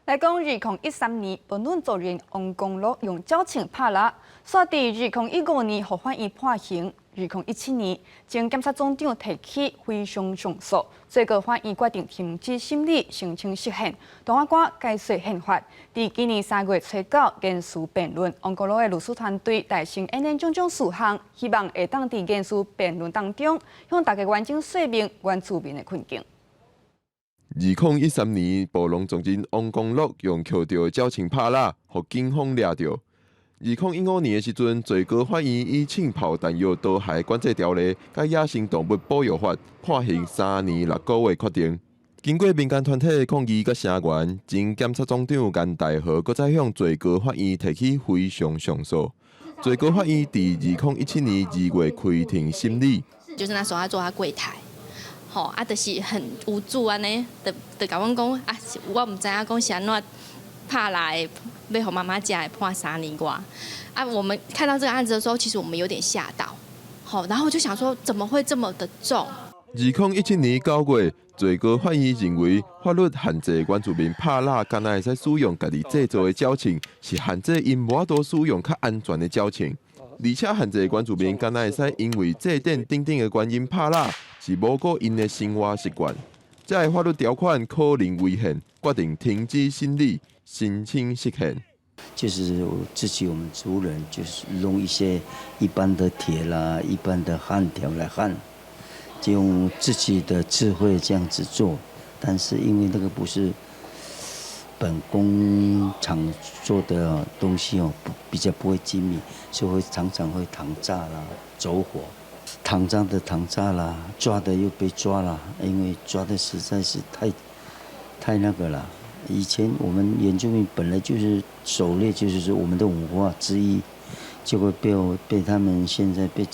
來講，2013年，布農族人王光祿用繳槍拍獵，煞佇2015年予法院判刑。2017年，前檢察總長提起非訟上訴，最高法院決定停止審理，申請釋憲。大法官解說憲法。佇今年3月初9言詞辯論，王光祿的律師團隊大聲演練種種事項，希望會當佇言詞辯論當中，向大家完整說明原住民的困境。2013年，布農族人王光祿用抾著的繳槍拍獵，予警方掠著。2015年的時陣，最高法院以槍炮彈藥刀械管制條例佮野生動物保育法判刑3年6個月決定。經過民間團體的抗議佮聲援，前檢察總長顏大和閣再向最高法院提起非訟上訴。最高法院佇2017年2月開庭審理。就是那時候他坐在櫃檯。吼，啊，就是很無助按呢，就就共阮講啊，我毋知影講是按怎拍來，欲予媽媽食會判3年外。啊，我們看到這個案子的時候，其實我們有點嚇到，好，然後我就想說，怎麼會這麼的重？2017年9月，最高法院認為法律限制原住民拍獵，敢若會使使用家己製造的繳槍，是限制𪜶無法度使用較安全的繳槍，而且限制原住民敢若會使因為祭典等等的原因拍獵，是無顧𪜶的生活習慣。這个法律條款可能違憲，決定停止審理，申請釋憲。就是自己我們族人，就是用一些一般的鐵啦、一般的焊條來焊，就用自己的智慧這樣子做。但是因為那個不是本工廠做的東西哦，比較不會精密，所以會常常會膛炸啦、走火。膛炸的膛炸啦，抓的又被抓了，因為抓的實在是太那個了。以前我們原住民本來就是狩獵，就是說我們的文化之一，結果被他們現在被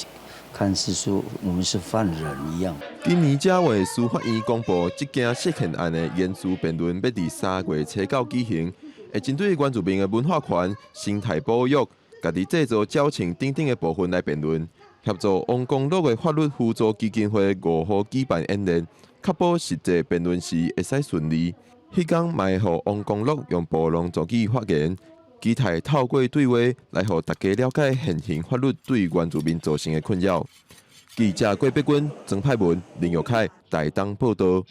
看是說我們是犯人一樣。今年正月，司法院公布，這件釋憲案的言詞辯論欲佇3月初9舉行，會針對原住民的文化權、生態保育、家己製造繳槍等等的部分來辯論。協助王光祿的法律扶助基金會5號舉辦演練，確保實際辯論時會使順利。彼工嘛會予王光祿用布農族語發言，期待透過對話來予大家了解現行法律對原住民造成的困擾。記者郭碧君、曾派文、林玉凱台東報道。